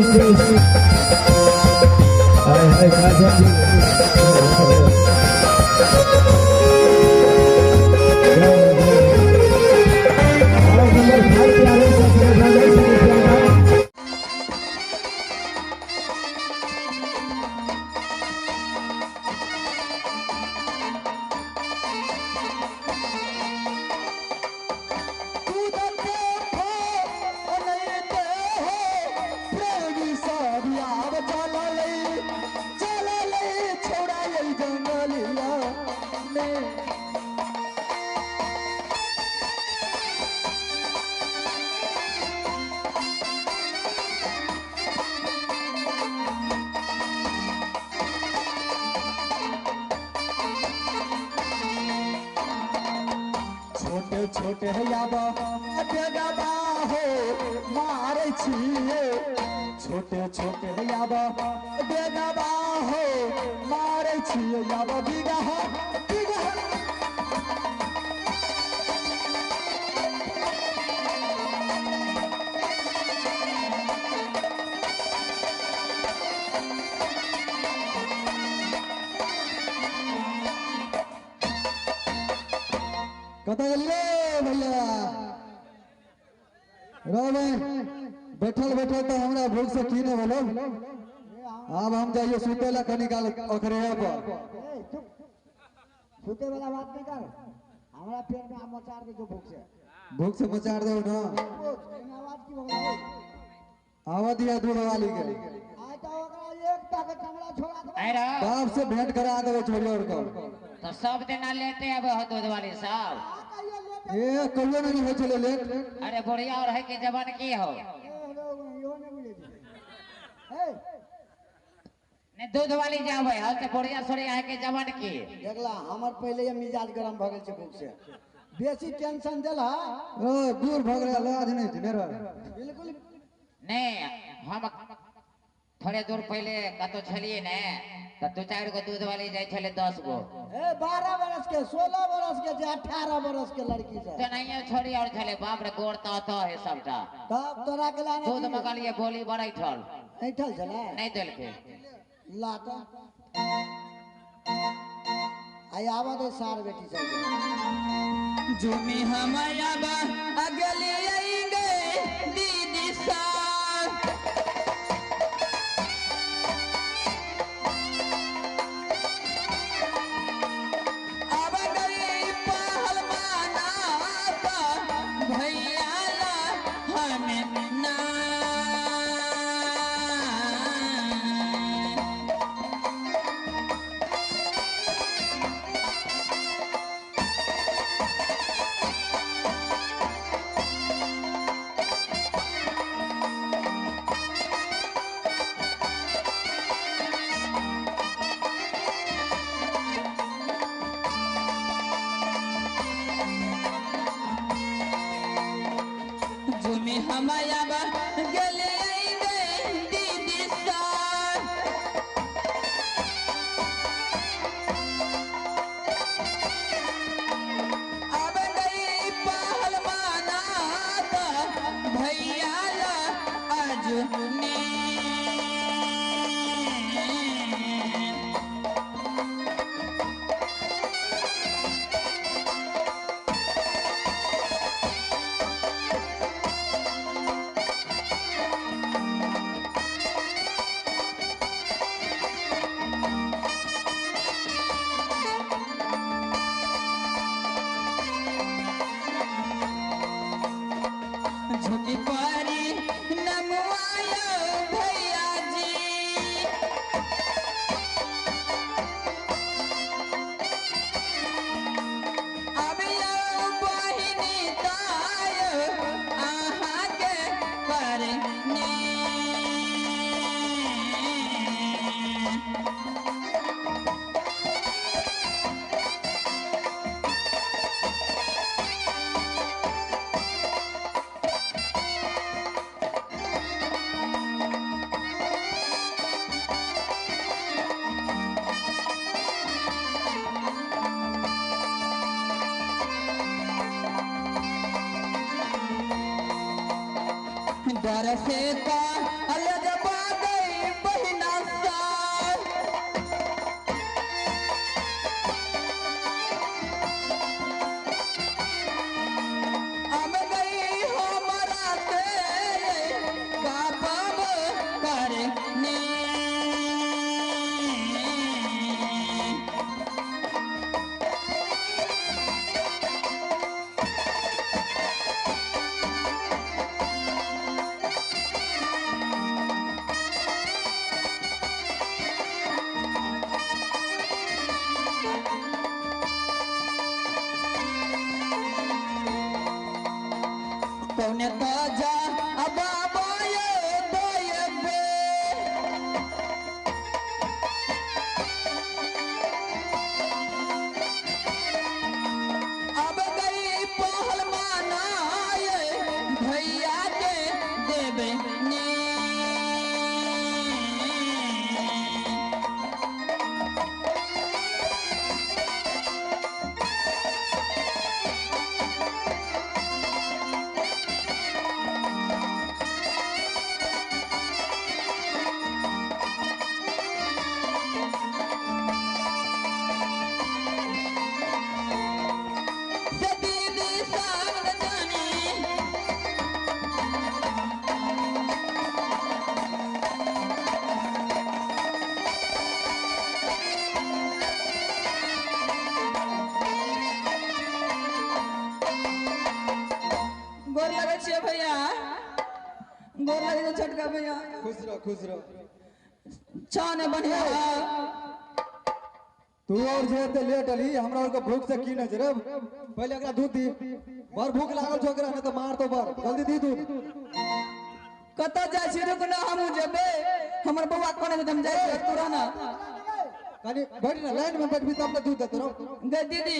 हाय हाय काजल जी। और नंबर 5 पे आवे 17,000 रुपया का। छोटे छोटे याबा डेगबा हो मारै छियै, छोटे छोटे याबा डेगबा हो मारै छियै, याबा बिगहा बिगहा। कतऽ गेली रे भैया? रो भाई, बैठल बैठल तऽ हमरा भूख से की नहि भेलो। आब हम जाइए सुते ला कनी काल ओकरे पर। सुते वाला बात नहीं कर, हमरा पेट में आम मचार दे जो भूख से। भूख से मचार दे ना। आवाज की भगला आवा दिया दूध वाली के। आज तो ओकरा एक टा के चमड़ा छोड़ा दे। अरे बाप से भेंट करा देबे छोड़ी और को। तो सब दिन लेते अब हो दूध वाली साहब। ए कहियो नहीं हो चले लेट। अरे बुढ़िया और है के जवान की हो? नहीं दूध वाली जावे हल से बुढ़िया छोड़ी है के जवान की। देखला हमर पहले ये मिजाज गरम भ गेल छै भूख से, बेसी टेंशन देला। ओ दूर भग रहा लाज नहीं छै मेरा। बिल्कुल नहीं, हम थोड़े दूर पहले कतो छलिए ने त दू चार गो दूध वाली जाय छले 10 गो। ए 12 बरस के 16 बरस के जे 18 बरस के लड़की से तो नहीं छोड़ी और छले बाप रे गोर त त है सबटा। तब तोरा के लाने दूध मगलिए बोली बड़ैठल ऐठल छले नहीं देलके ला त आई आवा दे सार बेटी सब। जुमी हमया बा अगली आएंगे दीदी सार। अब गई पहलवाना का भैया ला हमें ना। जुमी हमया गले दीदी सार। अब गई पहलवाना का भैया ला अजनी। झुकी पारी नमवाया भैया जी। अब यौ बहिनी ताय अहाँ के करनी। डर से का अलग कौने ताजा बाबा ये दयबे। अब गई पहलवान आए भैया के देबे नी। से दीदी संग जानी गोर लगै छियै भैया, गोर लगै छै छोटका भैया। खुश रहो खुश रहो। छान बढ़िया। तू और जे एते लेट अली हमरा और के भूख से की नै छै रे। पहिले एकरा दूध दी, बड़ भूख लागल छौ एकरा, नहीं तो मार तो बड़। जल्दी दी दूध। कतऽ जाइ छी? रुक ना, हमहूँ जेबै। हमर बौआ कोने छै, हम जाइ छियै, तू रह ना। कनी बैठ ना, लाइन में बैठबी तब ने दूध देतो रहो। गै दीदी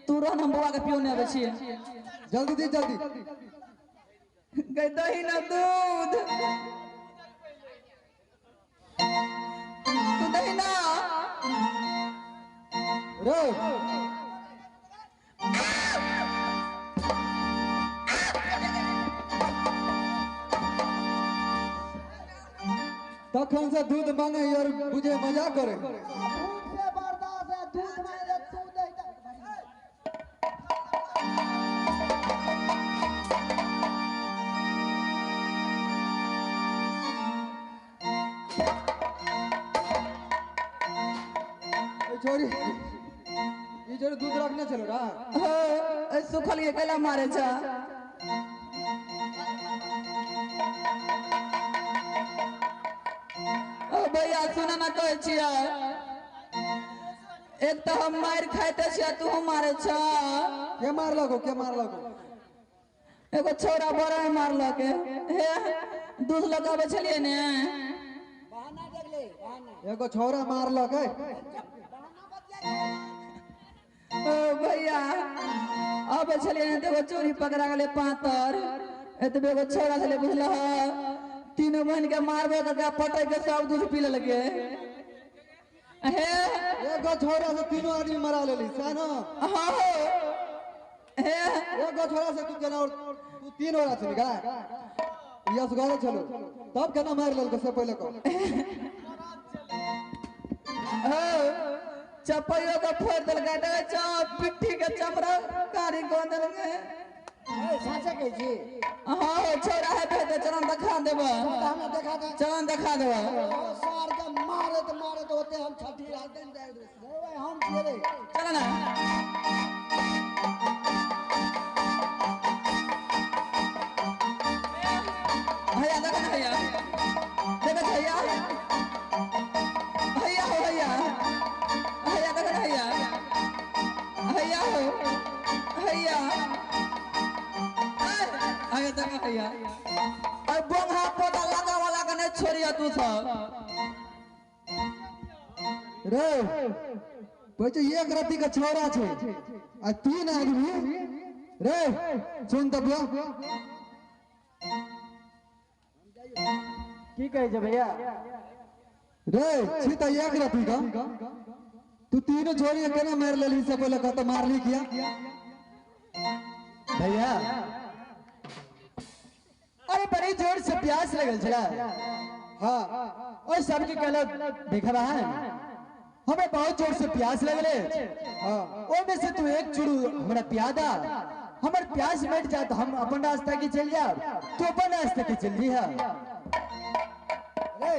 तू रह ना, हम बौआ के पियो नै आबै छियै। जल्दी दी जल्दी। गै दही ना दूध, तू दही ना। रे तखन से दूध मांगे और बुझे मजा करे। भूख से बर्दाश्त है, दूध मांगे तू दही दे। ए छोरी, ई छोरी दूध रखने छलो रा। हो, ए सुखल के कैला मारे छ? ओ भैया सुन ना, कहै छियै एक तऽ हम मारि खाइते छियै, तू मारे छ। के मारलको, के मारलको? एगो छौड़ा बड़ा मारलक हे, दूध लगाबै छलियै ने। बहाना देख ले, बहाना। एगो छोरा मारलक है। ओ भैया आबै छलियै ने तऽ एगो चोरी पकड़ा गेलै पातर, एतबे एगो छौड़ा छलै बुझलह, तीनों बहिन के मारबे करके पटक के सब दूध पी लेलकै हे। एगो छोरा से तीनों आदमी मरा लेली सह ना? हाँ हो हे। एगो छोरा से तू केना और तू तीन औरा छली का? यस घरे छलो तब केना मारि लेलको से पहिले कह। हो चपैयो के फोड़ि देलकै, देखै छौ पिट्ठी के चमड़ा कारी कऽ देलकै। ए, साँचे कहै छी? हाँ हो छौड़ा हेतै तऽ चलन देखा देबऽ। तऽ हमरा देखा दे। चलन देखा देबऽ। ओ सार के मारैत मारैत होते हम छठी रात दिन जाइत रहे। रे हम छियै रे। चल ना। भैया देख ना, भैया देख, भैया भैया हो, भैया भैया देख ना, भैया भैया हो, भैया भैया देख भैया। अरे बोंगा पोता लगा वाला के नहीं छोड़िया तू सब। रे कहै छै एक रत्ती के छोरा छै आ तीन आदमी रे। सुन तऽ भैया की कहै छै भैया? रे छी तऽ एक रत्ती का, तू तीनों छोरी के केना मारि लेलही से पहिले कह तऽ मारली किया? भैया अरे बड़ी जोर से प्यास लगल छला। हाँ और सबके कहलक देखा बहन हमें बहुत जोर से प्यास लगले, हाँ ओमे से तू एक चूड़ू हमरा पिया दा, हमर प्यास मिट जात, हम अपन रास्ता के चल जाब, तू अपन रास्ता के चल जी। रे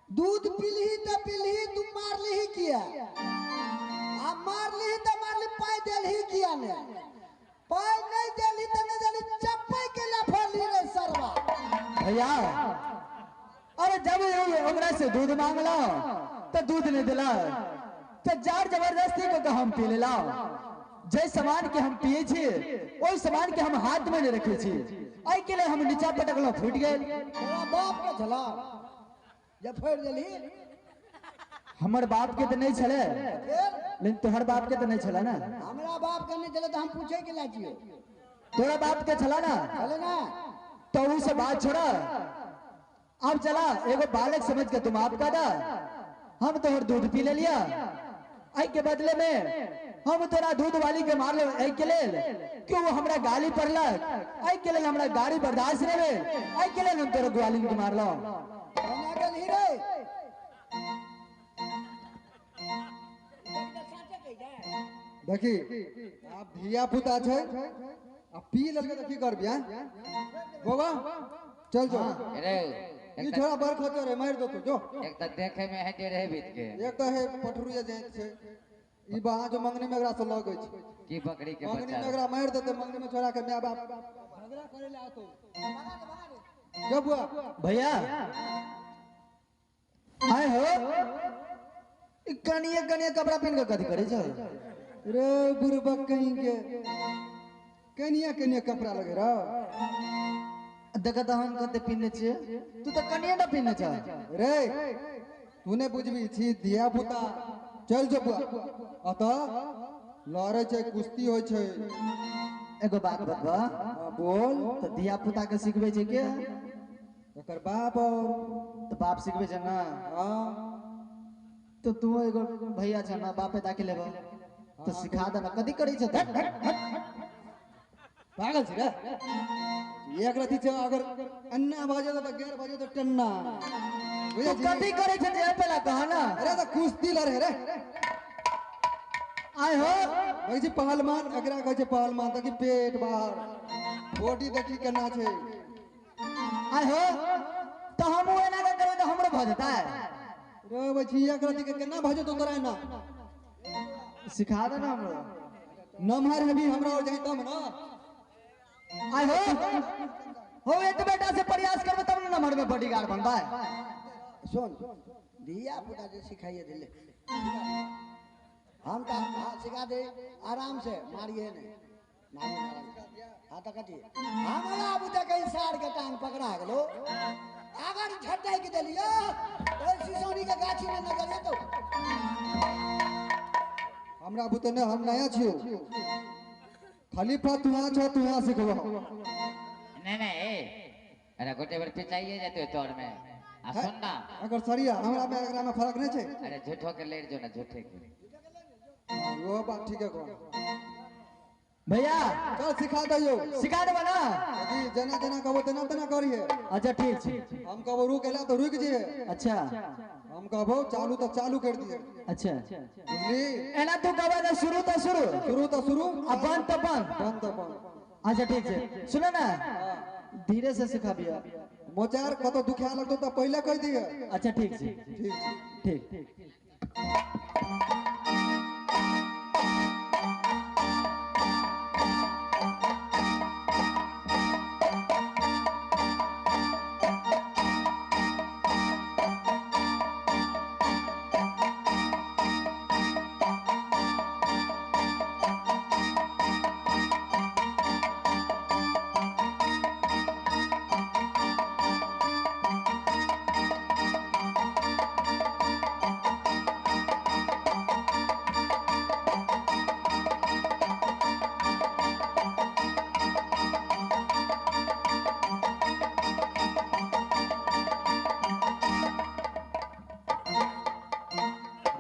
दूध पीलही तऽ पीलही, तू मारलिही किया? आ मारलिही तऽ मारली, पाइ देलही किया ने? पाइ नहीं देलही तऽ नहीं देलही, चप्पै के लफड़ली रे सरवा। भैया अरे जब हमरा से दूध मांगला तो दूध नहीं दिला, तो जार जबरदस्ती को हम पी लेला। जे सामान के हम पिए छी ओहि सामान के हम हाथ में नहीं रखे छी, एहि के लिए हम नीचा पटकलो फूट गेल। तोरा बाप के छला जब फोड़ देली? हमर बाप के तो नहीं छले, लेकिन तोहर बाप के तो नहीं छला ना। हमरा बाप के नहीं छले तो हम पूछे के ला छियो। तोरा बाप के छला ना? छले ना। तो उसे बात छोड़ा, अब चला एगो बालक समझ के तुम आप का दा, हम तोहर दूध पी ले लिया, एहि के बदले में हम तोरा दूध वाली के मारलो, एहि के लेल कि वो हमरा गाली पड़लक, एहि के लेल हमरा गाली बर्दाश्त नहीं भेल, एहि के लेल हम तोरा ग्वालिन के मारलो। केना गेलही रे? देखी आप धिया पुता छै आ पी लेलकै तऽ की करबी? हैं बाबा चल जो। अरे ई छोरा बड़ खचर है, मारि देतौ जो। एक तऽ देखे में है डेढ़े बीत के, एक तऽ है पठरुए जाइत छै, ई बहा जो मंगनी में एकरा से लगै छै की बकरी के मंगनी बच्चा में एकरा मारि देतै, मंगनी में छोरा के my बाप झगड़ा करे ले आतो। जो बुआ भैया आए हो, ई कनिए कनिए कपड़ा पहन के कथी करे छौ? रे बुरबक कहीं के कनिया कनिया कपड़ा लगे रो। देख तऽ हम कते पीने छियै, तू तऽ कनिए ना पीने छ। रे तू ने बुझबी छी धिया पुता। चल जो बुआ, अतः लड़े छै कुश्ती होइ छै। एगो बात बतबा? हाँ, बोल। तऽ धिया पुता के सिखबै छै के? एकर बाप और तऽ बाप सिखबै छै ना। हाँ तो तू एगो भैया छ ना, बापे ताकि लेबो तो सिखा दे ना, कथी करै छ तू? पागल छी रे। एक रति छै अगर अन्ना बाजे तऽ गैर बाजे तऽ टन्ना। तू बुझै छी? कथी करै छ जे पहला कह ना। अरे तऽ कुश्ती लड़े रे। आय हो कहै छै पहलवान, एकरा कहै छै पहलवान। देखी पेट बाहर बॉडी देखी केना छै। आय हो, तऽ हमहूँ एना के करबै तऽ हमरो भऽ जेतै। रे बची एक रति के केना भऽ जेतौ तोरा एना? सिखा दे ना हमरो। नमहर हेबी हमरा और जाहि तब ना। आय हो हो, एक बेटा से प्रयास करबै तब ना नमहर में बॉडीगार्ड बनबै। सुन धिया पुता जे सिखाइए दिले हम तो हाँ सिखा दे आराम से, मारिए नहीं मारिए आराम से। हाँ तो कथी हमरा बुते कहीं सार के टांग पकड़ा गेलो, अगर झटक देलियो तो सिसोनी के गाछी में नजर एतो। हमरा बुते ने, हम नया छियो। खलीफा तुहा छ, तुहा सिखबो। नहीं नहीं ए अरे गोटे बेर पिचाइए जेतै तोर में। आ सुन ना अगर सरिया हमरा में एकरा में फर्क नहीं छै। अरे झूठो के लेट जो ना, झूठे के। हाँ, वो बात ठीक है कौन भैया चल सिखा दियो। सिखा देबा ना? यदि जेना जेना कहबो तेना तेना करिए। अच्छा ठीक छै। हम कहबो रुक एला तो रुक जिए। अच्छा। हम कहबो चालू तो चालू कर दिए। अच्छा बुझली? एना तू कहबा तऽ शुरू तऽ शुरू, शुरू तो शुरू, आ बंद तऽ बंद, बंद तो बंद। अच्छा ठीक छै। सुनो ना, धीरे से सिखाबिया। मोचार कतो दुखा लगतो तो पहले कह दिए। अच्छा ठीक छै। ठीक छै। ठीक।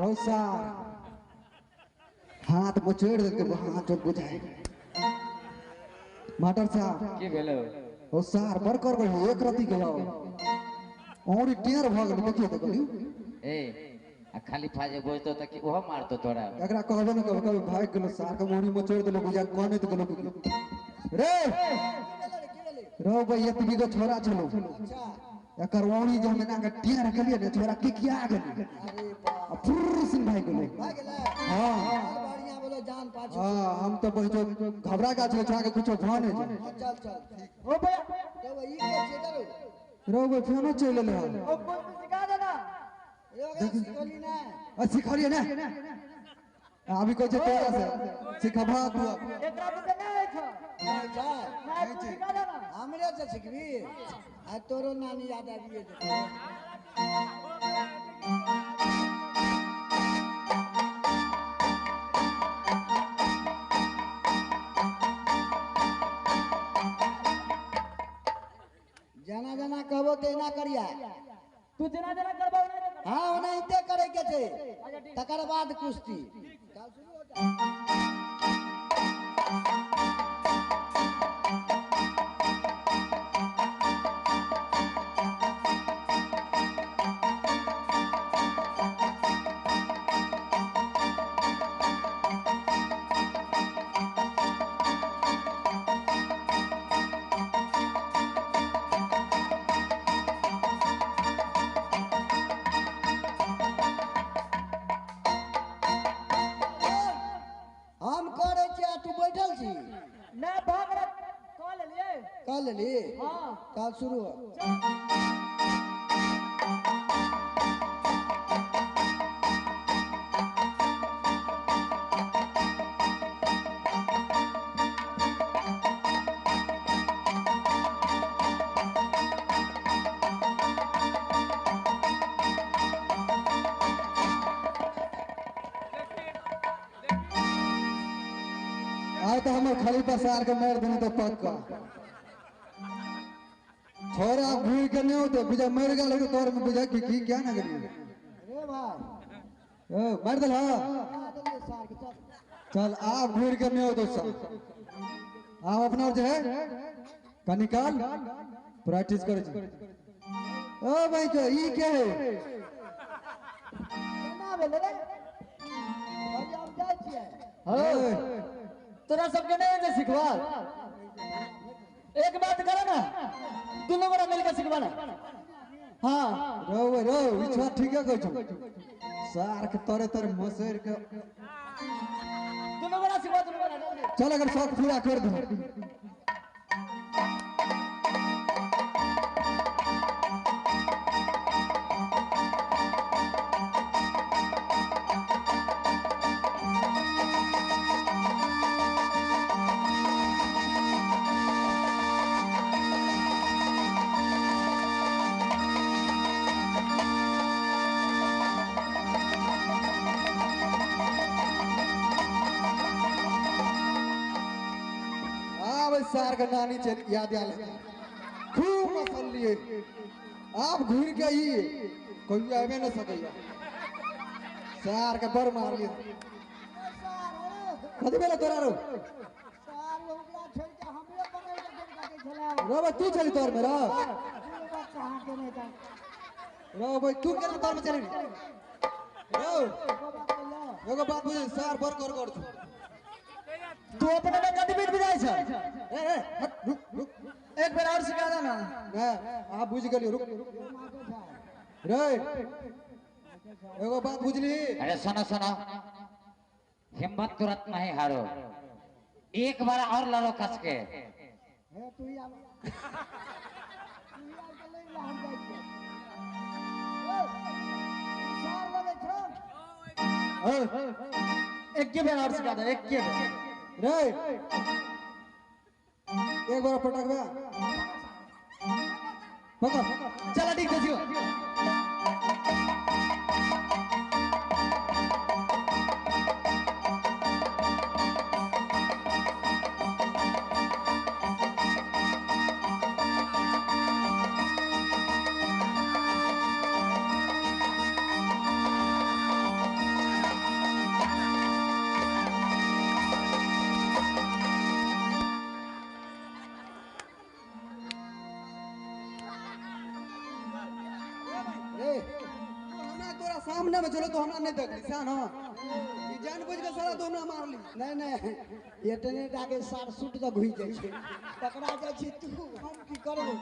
रौसा हाथ मोचोड़ देलकै, हाथ जोड़ बुझाय। मास्टर साहब की भेलो? ओ सार बड़ कर गयो, एक रति गयो और टेर भ गेल। देखियो तो कनी ए आ खाली फाजे बोझतो त की ओहो मारतो तोरा। एकरा कहबे न कभी कभी भाग गेलो सार के मोरी मोचोड़ देलो, बुझा कोने त गेलो रे। रो भाई एतबी गो छोरा छलो, एकर ओरी जे हम एना के टेर केलिए ने छोरा किकिया गेलै अरे बाप, आ फुर्र सिन भाग गेलै। भाग गेलै। हां बढ़िया बोलो जान पाछू। हां हम तो बहिजो घबरा गा छलो, छोरा के कुछो भ नै छै। हाँ, चल चल। ओ भैया तो ई के छै करू रो भाई फेनो चलि एलै हन। ओ कुछ सिखा देना। रे ओकरा सिखली ना। आ सिखलिए ने? अभी कहै छै तोरा से सिखबा तू। एकरा बुते नहि होइ छौ। नहि छै। नहि, तू सिखा दे ना। हमरे से सिखबी आ तोरो नानी याद आबिए जेतौ। जेना जेना कहबो तेना करिया। तू जेना जेना करबा ओना करबा। हाँ ओनाहिते करे के छै, तकर बाद कुश्ती। चल शुरू हो जा। हम करे छियै आ तू बैठल छी। नहि भऽ गेलै, कऽ लेलियै। कऽ लेली? हाँ। चल शुरू हो। आइ तो हमर खलीफा सार के मारि देने तो पक्का छोरा घूर के नहीं होते बुझा मर गेल होते तोर में बुझा की की क्या ना करिए। रे भाई ओ मार देल। हां मार देलियै सार के, चल चल आप घूर के नहीं होते सब। आप अपना जो है कनिकाल प्रैक्टिस कर। ओ भाई जो ई क्या है केना भेलै रे? अभी हम जाइ छियै। हौ, तोरा सबके नहीं होते सिखवा। एक बात करो ना, दोनों गोरा मिलके सिखवा ना। हाँ रो रो ई छोरा ठीक है कहै छौ सार के तोरे तोरे मसैर के दोनों गोरा सिखवा, दोनों गोरा जल्दी। चल अगर शौक पूरा कर दो। सार के नानी चल याद आयल खूब मसल लिए। आप घूर के आई कोई आबे न सकैया। सार के बड़ मार लिए। कथी भेलै तोरा रो? सार ओकरा छोड़ि के हमरे पकड़ि के गोड़ काटै छलै। रो भाई तू चली तोर में रो। कहाँ के नहि तऽ। रो भाई तू केना तोर में चली रो? एगो बात कहियौ। एगो बात बुझ सार बड़ कर कर छु। तू अपने में कथी बीत बिजाय छ? ए ए हट रुक रुक एक बेर और सिखा दे ना। ना आप बुझ गेलियो रुक रे। एगो बात बुझली? अरे सुनो सुनो, हिम्मत तुरंत नहीं हारो, एक बार और लड़ो कस के। हे तू ही आब, तू ही आब के लड़ि ले, हम जाइ छियै। ओ, सार लगै छौ। एक के बेर और सिखा दे, एक के बेर। रे एक बार पटकबे पकड़। चला ठीक है। हमरा तोरा सामने में चलो तो हमरा नहीं देखली सान। हां ई जान बुझ के सारा तो हमरा मारली। नहीं नहीं, एतने टाके सार सूट तऽ घुसि जाइ छै, पकड़ा जाइ छी तू, हम की करबो?